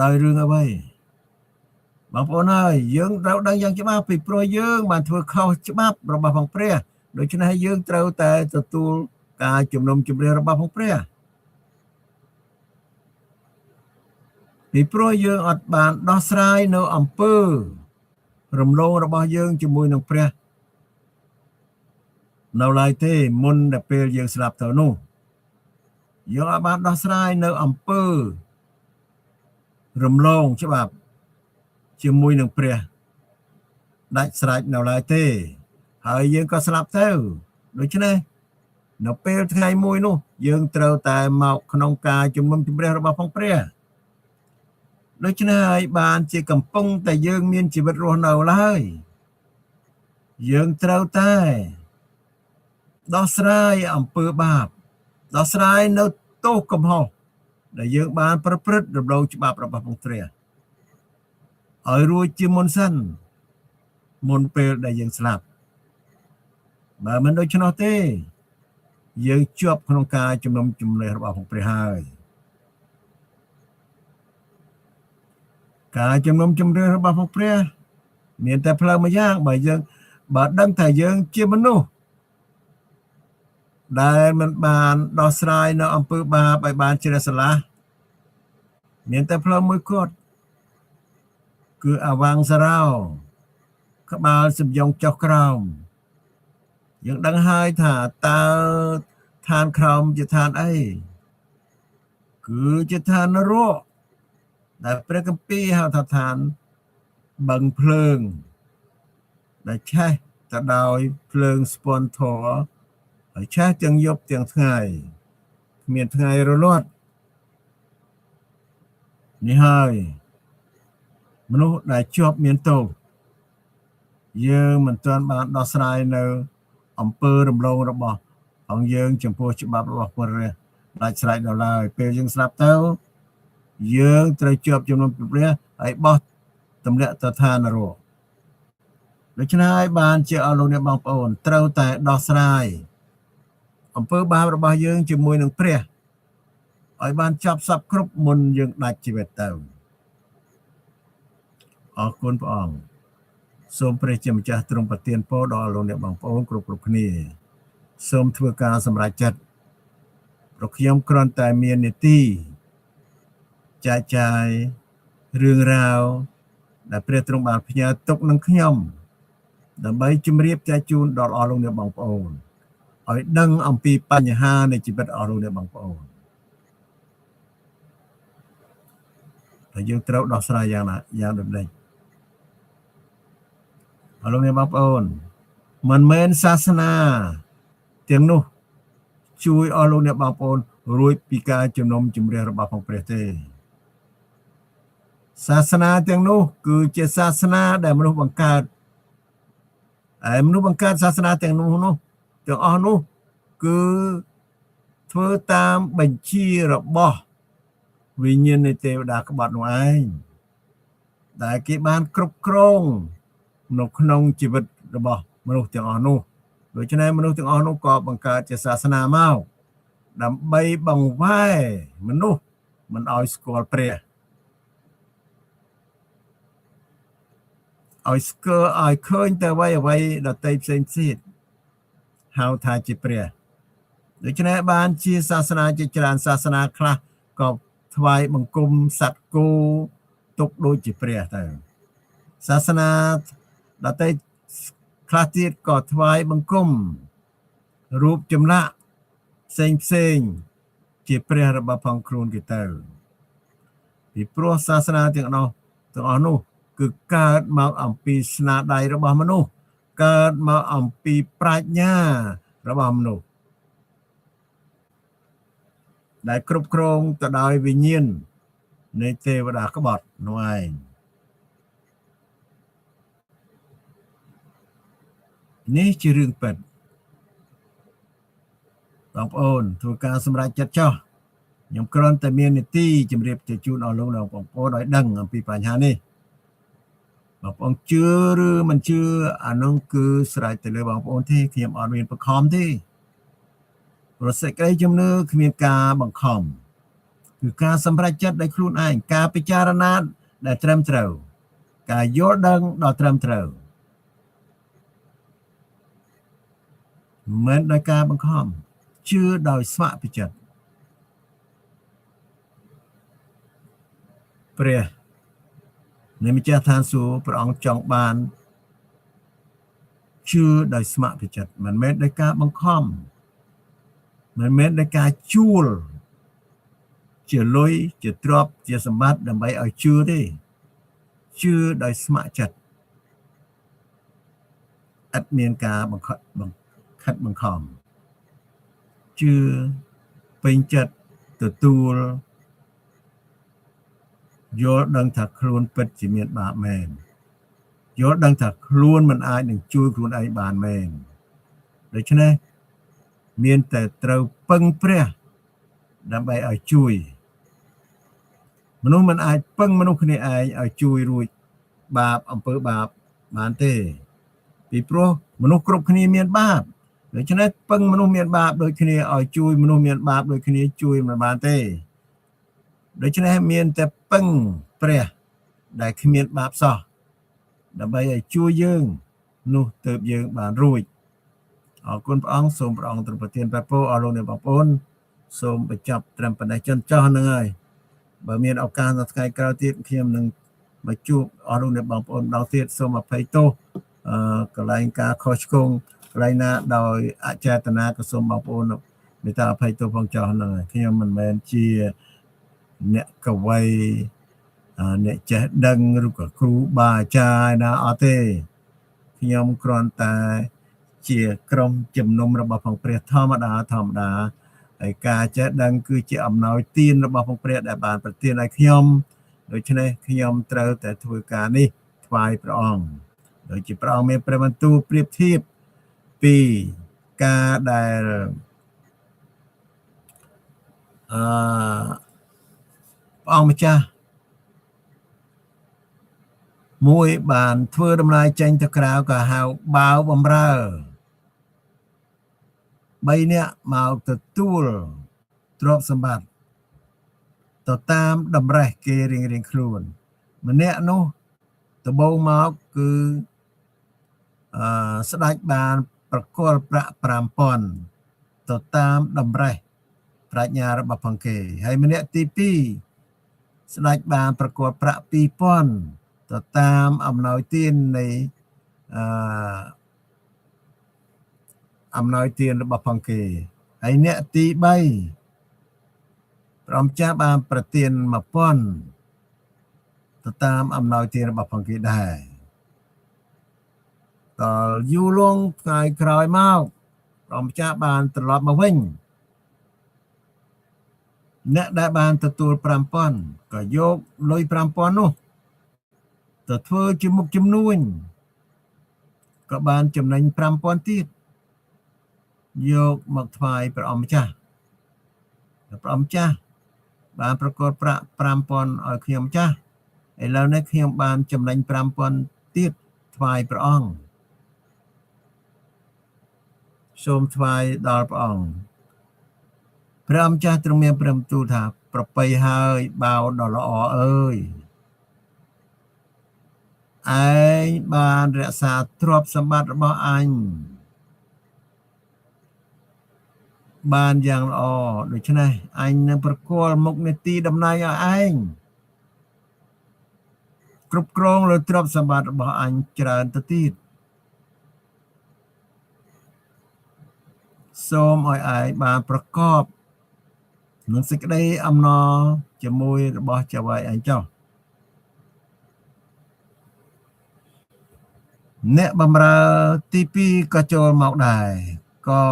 ដោយរឿងអ្វីបងប្អូនហើយយើងត្រូវដឹងយ៉ាងច្បាស់ពីព្រោះយើងបានធ្វើខុសច្បាប់របស់ផងព្រះដូច្នេះយើងត្រូវតែទទួលការជំនុំជម្រះរបស់ផងព្រះពីព្រោះយើងអត់បានដោះស្រាយនៅអំពើរំលងរបស់យើងជាមួយនឹងព្រះនៅឡើយទេមុនដែលពេលយើងស្លាប់ទៅនោះយើងអត់បានដោះស្រាយនៅអំពើរំលងច្បាប់ជាមួយនឹងព្រះដាច់ស្រេចនៅឡើយទេហើយយើងក៏ស្លាប់ទៅដូច្នេះនៅពេលថ្ងៃមួយនោះយើងត្រូវតែមកក្នុងការជំនុំជម្រះរបស់ផងព្រះដូច្នេះហើយបានជាកំពុងតែយើងមានជីវិតរស់នៅឡើយយើងត្រូវតែដោះស្រាយអំពើបាបដោះស្រាយនៅ ទោសកំហុសដែលយើងបានប្រព្រឹត្តរំលងច្បាប់របស់ព្រះព្រះឲ្យរួចជាមុនសិនមុនពេលដែលយើងស្លាប់បើមិនដូច្នោះទេយើងជាប់ក្នុងការជំនុំជម្រះរបស់ព្រះហើយការជំនុំជម្រះរបស់ព្រះមានតែផ្លូវមួយយ៉ាងបើយើងបើដឹងថាយើងជាមនុស្សដែលមិនបានដោះស្រាយនៅអំពើបាបឲ្យបានជ្រះស្រឡះមានតែផ្លូវមួយគត់គឺអវង្សរោក្បាលសំយងចុះក្រោមយើងដឹងហើយថាតើឋានក្រោមជាឋានអីគឺជាឋាននរកដែលព្រះគម្ពីរហៅថាឋានបឹងភ្លើងដែលឆេះទៅដោយភ្លើងស្ពន់ធរហើយឆេះទាំងយប់ទាំងថ្ងៃគ្មានថ្ងៃរលត់នេះហើយមនុស្សដែលជាប់មានទោសយើងមិនទាន់បានដោះស្រាយនៅអំពើរំលងរបស់អង្គយើងចំពោះច្បាប់របស់ព្រះដាច់ស្រេចដល់ឡើយពេលយើងស្លាប់ទៅយើងត្រូវជាប់ជំនុំព្រះហើយបោះទម្លាក់ទៅឋាននរកដូច្នេះហើយបានជាអស់លោកអ្នកបងប្អូនត្រូវតែដោះស្រាយអំពើបាបរបស់យើងជាមួយនឹងព្រះឲ្យបានចប់សពគ្រប់មុនយើងដាច់ជីវិតទៅអរគុណព្រះអង្គសូមព្រះជាម្ចាស់ទ្រង់ប្រទានពរដល់លោកអ្នកបងប្អូនគ្រប់គ្រប់គ្នាសូមធ្វើការសម្រេចចិត្តព្រោះខ្ញុំគ្រាន់តែមាននីតិចែកចាយរឿងរ៉ាវដែលព្រះទ្រង់បានផ្ញើទុកនឹងខ្ញុំដើម្បីជម្រាបចែកជូនដល់អស់លោកអ្នកបងប្អូនឲ្យដឹងអំពីបញ្ហានៃជីវិតអស់លោកអ្នកបងប្អូនតែយើងត្រូវដោះស្រាយយ៉ាងណាយ៉ាងដូចម្តេចអស់លោកអ្នកបងប្អូនមិនមែនសាសនាទាំងនោះជួយអស់លោកអ្នកបងប្អូនរួចពីការជំនុំជម្រះរបស់ផងព្រះទេសាសនាទាំងនោះគឺជាសាសនាដែលមនុស្សបង្កើតហើយមនុស្សបង្កើតសាសនាទាំងនោះទាំងអស់នោះគឺធ្វើតាមបញ្ជារបស់វិញ្ញាណនៃទេវតាក្បត់នោះឯងដែលគេបានគ្រប់គ្រងនៅក្នុងជីវិតរបស់មនុស្សទាំងអស់នោះដូច្នេះមនុស្សទាំងអស់នោះក៏បង្កើតជាសាសនាមកដើម្បីបង្វែរមនុស្សមិនឲ្យស្គាល់ព្រះឲ្យស្គាល់ឲ្យឃើញតែអ្វីដទៃផ្សេងទៀតហៅថាជាព្រះដូច្នេះបានជាសាសនាជាច្រើនសាសនាខ្លះក៏ថ្វាយបង្គំសត្វគោទុកដូចជាព្រះទៅសាសនាដទៃខ្លះទៀតក៏ថ្វាយបង្គំរូបចម្លាក់ផ្សេងផ្សេងជាព្រះរបស់ផងខ្លួនគេទៅពីព្រោះសាសនាទាំងអស់នោះគឺកើតមកអំពីស្នាដៃរបស់មនុស្សកើតមកអំពីប្រាជ្ញារបស់មនុស្សដែលគ្រប់គ្រងទៅដោយវិញ្ញាណនៃទេវតាក្បត់នោះឯងនេះជារឿងពិតបងប្អូនធ្វើការសម្រេចចិត្តចោះខ្ញុំគ្រាន់តែមាននីតិជម្រាបទៅជូនអស់លោកដល់បងប្អូនឲ្យដឹងអំពីបញ្ហានេះបងប្អូនជឿឬមិនជឿអានោះគឺស្រេចទៅលើបងប្អូនទេខ្ញុំអត់មានបង្ខំទេព្រោះសេចក្តីជំនឿគ្មានការបង្ខំគឺការសម្រេចចិត្តដោយខ្លួនឯងការពិចារណាដែលត្រឹមត្រូវការយល់ដឹងដ៏ត្រឹមត្រូវមិនដោយការបង្ខំជឿដោយស្ម័គ្រចិត្តព្រះនៃម្ចាស់ឋានសួគ៌ព្រះអង្គចង់បានជឿដោយស្ម័គ្រចិត្តមិនមែនដោយការបង្ខំមិនមែនដោយការជួលជាលុយជាទ្រព្យជាសម្បត្តិដើម្បីឲ្យជឿទេជឿដោយស្ម័គ្រចិត្តឥតមានការបង្ខិតបង្ខំជឿពេញចិត្តទទួលយល់ដឹងថាខ្លួនពិតជាមានបាបមែនយល់ដឹងថាខ្លួនមិនអាចនឹងជួយខ្លួនឯងបានមែនដូច្នេះមានតែត្រូវពឹងព្រះ ដើម្បីឲ្យជួយមនុស្សមិនអាចពឹងមនុស្សគ្នាឯងឲ្យជួយរួចបាបអំពើបាបបានទេពីព្រោះមនុស្សគ្រប់គ្នាមានបាបដូច្នេះពឹងមនុស្សមានបាបដូចគ្នាឲ្យជួយមនុស្សមានបាបដូចគ្នាជួយមិនបានទេដូច្នេះមានតែពឹងព្រះដែលគ្មានបាបសោះដើម្បីឲ្យជួយយើងនោះទើបយើងបានរួចអរគុណព្រះអង្គសូមព្រះអង្គទ្រង់ប្រទានព្រះពរអស់លោកអ្នកបងប្អូនសូមបញ្ចប់ត្រឹមប៉ុណ្ណេះចិនចោះហ្នឹងហើយបើមានឱកាសនៅថ្ងៃក្រោយទៀតខ្ញុំនឹងមកជួបអស់លោកអ្នកបងប្អូនម្ដងទៀតសូមអភ័យទោសកន្លែងការខុសឆ្គងកន្លែងណាដោយអចេតនាក៏សូមបងប្អូនមេត្តាអភ័យទោសផងចោះហ្នឹងហើយខ្ញុំមិនមែនជាអ្នកកវីអ្នកចេះដឹងឬក៏គ្រូបាអាចារ្យណាអត់ទេខ្ញុំគ្រាន់តែជាក្រុមជំនុំរបស់ផងព្រះធម្មតាធម្មតាហើយការចេះដឹងគឺជាអំណោយទានរបស់ផងព្រះដែលបានប្រទានឲ្យខ្ញុំដូច្នេះខ្ញុំត្រូវតែធ្វើការនេះថ្វាយព្រះអង្គដូចជាព្រះអង្គមានព្រះបន្ទូលប្រៀបធៀបពីការដែលអឺព្រះអង្គម្ចាស់មួយបានធ្វើដំណើរចេញទៅក្រៅក៏ហៅបាវបំរើ3នាក់មកទទួលទ្រព្យសម្បត្តិទៅតាមតម្រេះគេរៀងៗខ្លួនម្នាក់នោះដំបូងមកគឺស្ដេចបានប្រគល់ប្រាក់5000ទៅតាមតម្រេះប្រាជ្ញារបស់ផងគេហើយម្នាក់ទី2ស្ដេចបានប្រគល់ប្រាក់2000ទៅតាមអំណោយទាននៃអឺអំណោយទានរបស់ផងគេហើយអ្នកទី3ព្រះអង្គចាស់បានប្រទាន1000ទៅតាមអំណោយទានរបស់ផងគេដែរដល់យូរលង់ថ្ងៃក្រោយមកព្រះអង្គចាស់បានត្រឡប់មកវិញអ្នកដែលបានទទួល5000ក៏យកលុយ5000នោះទៅធ្វើជាមុខជំនួញក៏បានចំណេញ5000ទៀតយកមកថ្វាយព្រះអង្គម្ចាស់ព្រះអង្គម្ចាស់បានប្រគល់ប្រាក់5000ឲ្យខ្ញុំម្ចាស់ឥឡូវនេះខ្ញុំបានចំណេញ5000ទៀតថ្វាយព្រះអង្គសូមថ្វាយដល់ព្រះអង្គព្រះអង្គម្ចាស់ទ្រង់មានព្រះបន្ទូលថាប្រពៃហើយបាវដ៏ល្អអើយឯងបានរក្សាទ្រព្យសម្បត្តិរបស់អញបានយ៉ាងល្អដូច្នេះអញនឹងប្រគល់មុខនីតិតំណែងឲ្យឯងគ្រប់គ្រងលើទ្រព្យសម្បត្តិរបស់អញច្រើនទៅទៀតសូមឲ្យឯងបានប្រកបនឹងសេចក្តីអំណរជាមួយរបស់ចៅហ្វាយឯងចុះអ្នកបម្រើទី2ក៏ចូលមកដែរក៏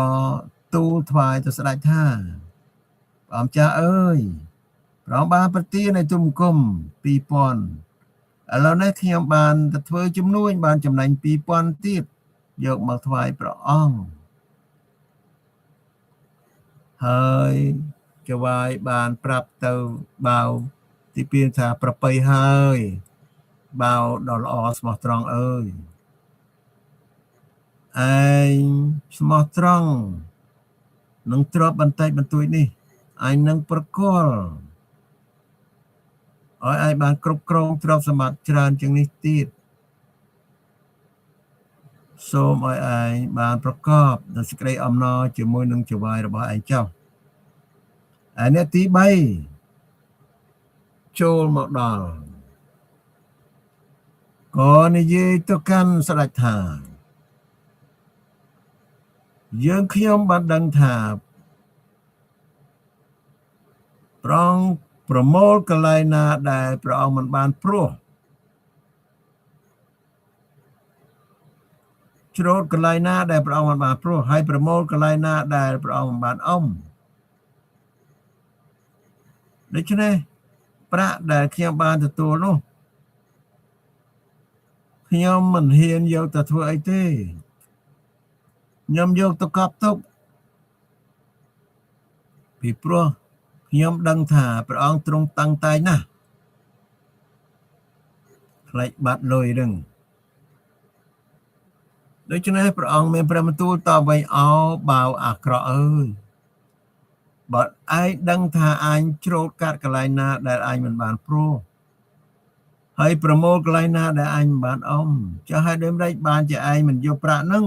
ទូលថ្វាយទៅស្ដេចថាព្រះអង្គចាស់អើយព្រះអង្គបានប្រទានឲ្យទូលបង្គំ2000ឥឡូវនេះខ្ញុំបានទៅធ្វើជំនួញបានចំណេញ2000ទៀតយកមកថ្វាយព្រះអង្គហើយចៅហ្វាយបានប្រាប់ទៅបាវទី2ថាប្រពៃហើយបាវដ៏ល្អស្មោះត្រង់អើយឯងស្មោះត្រង់នឹងទ្រព្យបន្តិចបន្តួចនេះអញនឹងប្រគល់ឲ្យឯងបានគ្រប់គ្រងទ្រព្យសម្បត្តិច្រើនជាងនេះទៀតសូមឲ្យឯងបានប្រកបដោយសេចក្តីអំណរជាមួយនឹងចៅហ្វាយរបស់ឯងចុះឯអ្នកទី3ចូលមកដល់ក៏និយាយទៅកាន់ស្ដេចថាយើងខ្ញុំបានដឹងថាព្រះអង្គប្រមូលកន្លែងណាដែលព្រះអង្គមិនបានព្រោះច្រូតកន្លែងណាដែលព្រះអង្គមិនបានព្រោះហើយប្រមូលកន្លែងណាដែលព្រះអង្គមិនបានអុំដូច្នេះប្រាក់ដែលខ្ញុំបានទទួលនោះខ្ញុំមិនហ៊ានយកទៅធ្វើអីទេខ្ញុំយកទៅកប់ទុកពីព្រោះខ ខ្ញុំដឹងថាព្រះអង្គទ្រង់តាំងតែងណាស់ខ្លាចបាត់លុយនឹងដូច្នេះព្រះអង្គមានព្រះបន្ទូលតបវិញអោបាវអាក្រក់អើយបើឯងដឹងថាអញច្រូតកាត់កន្លែងណាដែលអញមិនបានព្រោះហើយប្រមូលកន្លែងណាដែលអញមិនបានអុំចុះហើយដូចម្ដេចបានជាឯងមិនយកប្រាក់នឹង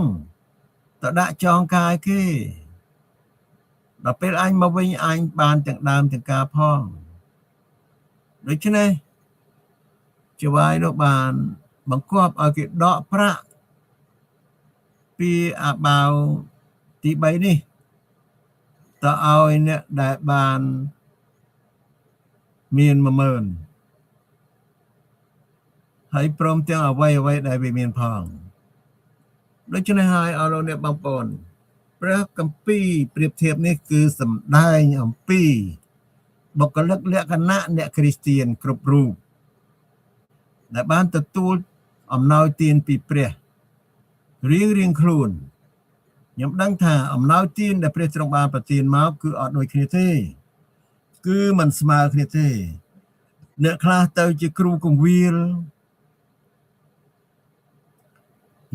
ទៅដាក់ចងកាយគេដល់ពេលអញមកវិញអញបានទាំងដើមទាំងការផងដូច្នេះចៅហ្វាយនោះបានបង្គាប់ឲ្យគេដកប្រាក់ពីអាបាវទី3នេះទៅឲ្យអ្នកដែលបានមាន10000ហើយព្រមទាំងអ្វីអ្វីដែលវាមានផងដូច្នេះហើយអរលោកអ្នកបងប្អូនព្រះគម្ពីរប្រៀបធៀបនេះគឺសម្ដែងអំពីបុគ្គលិកលក្ខណៈអ្នកគ្រីស្ទៀនគ្រប់រូបដែលបានទទួលអំណោយទានពីព្រះរៀងរៀងខ្លួនខ្ញុំដឹងថាអំណោយទានដែលព្រះទ្រង់បានប្រទានមកគឺអត់ដូចគ្នាទេគឺមិនស្មើគ្នាទេអ្នកខ្លះទៅជាគ្រូគង្វាល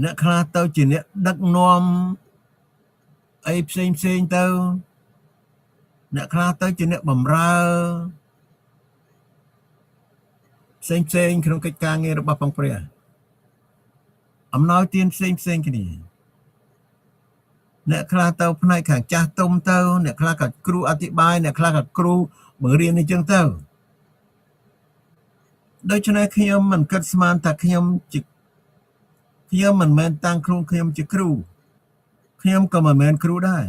អ្នកខ្លះទៅជាអ្នកដឹកនាំអីផ្សេងផ្សេងទៅអ្នកខ្លះទៅជាអ្នកបំរើផ្សេងផ្សេងក្នុងកិច្ចការងាររបស់ផងព្រះអំណោយទានផ្សេងផ្សេងគ្នាអ្នកខ្លះទៅផ្នែកខាងចាស់ទុំទៅអ្នកខ្លះក៏គ្រូអធិប្បាយអ្នកខ្លះក៏គ្រូបង្រៀនអញ្ចឹងទៅដូច្នេះខ្ញុំមិនគិតស្មានថាខ្ញុំជាខ្ញុំមិនមែនតាំងខ្លួនខ្ញុំជាគ្រូខ្ញុំក៏មិនមែនគ្រូដែរ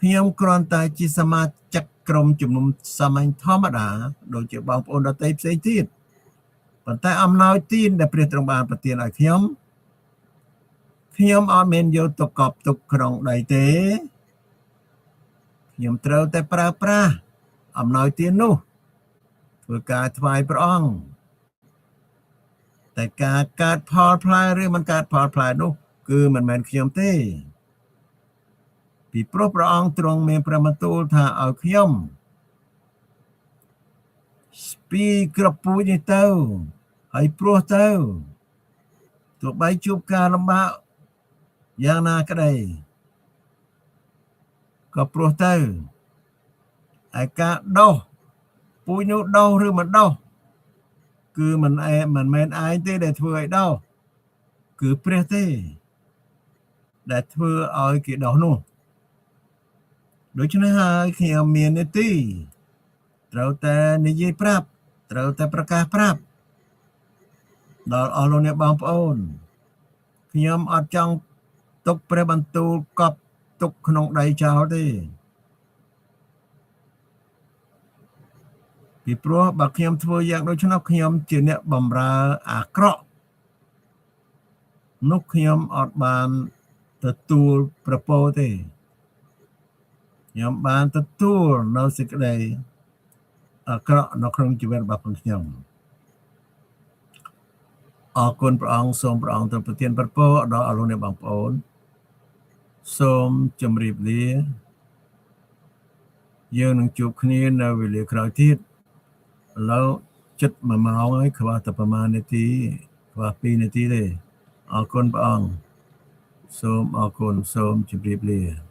ខ្ញុំគ្រាន់តែជាសមាជិកក្រុមជំនុំសាមញ្ញធម្មតាដូចជាបងប្អូនដទៃផ្សេងទៀតប៉ុន្តែអំណោយទានដែលព្រះទ្រង់បានប្រទានឲ្យខ្ញុំខ្ញុំអត់មានយកទៅកប់ទុកក្នុងដីទេខ្ញុំត្រូវតែប្រើប្រាស់អំណោយទាននោះធ្វើការថ្វាយព្រះអង្គតែការកើតផលផ្លែឬមិនកើតផលផ្លែនោះគឺមិនមែនខ្ញុំទេពីព្រោះព្រះអង្គទ្រង់មានព្រះបន្ទូលថាឲ្យខ្ញុំស្ពីក្រពូជនេះទៅហើយព្រោះទៅទោះបីជួបការលំបាកយ៉ាងណាក្តីក៏ព្រោះទៅឯការដោះពូជនោះដោះឬមិនដោះគឺមិនឯមិនមែនឯងទេដែលធ្វើឲ្យដោះគឺព្រះទេដែលធ្វើឲ្យគេដោះនោះដូច្នេះហើយខ្ញុំមាននីតិត្រូវតែនិយាយប្រាប់ត្រូវតែប្រកាសប្រាប់ដល់អស់លោកអ្នកបងប្អូនខ្ញុំអត់ចង់ទុកព្រះបន្ទូលកប់ទុកក្នុងដីចោលទេពីព្រោះបើខ្ញុំធ្វើយ៉ាងដូច្នោះខ្ញុំជាអ្នកបម្រើអាក្រក់នោះខ្ញុំអត់បានទទួលប្រពោទេខ្ញុំបានទទួលនៅសេចក្តីអាក្រក់នៅក្នុងជីវិតរបស់ខ្ញុំអរគុណព្រះអង្គសូមព្រះអង្គទ្រង់ប្រទានព្រះពរដល់អស់លោកអ្នកបងប្អូនសូមជម្រាបលាយើងនឹងជួបគ្នានៅវេលាក្រោយទៀតឥឡូវចិត្ត1ម៉ោងហើយខ្វះតែប្រហែលនាទីខ្វះ2នាទីទេអរគុណព្រះអង្គសូមអរគុណសូមជម្រាបលា។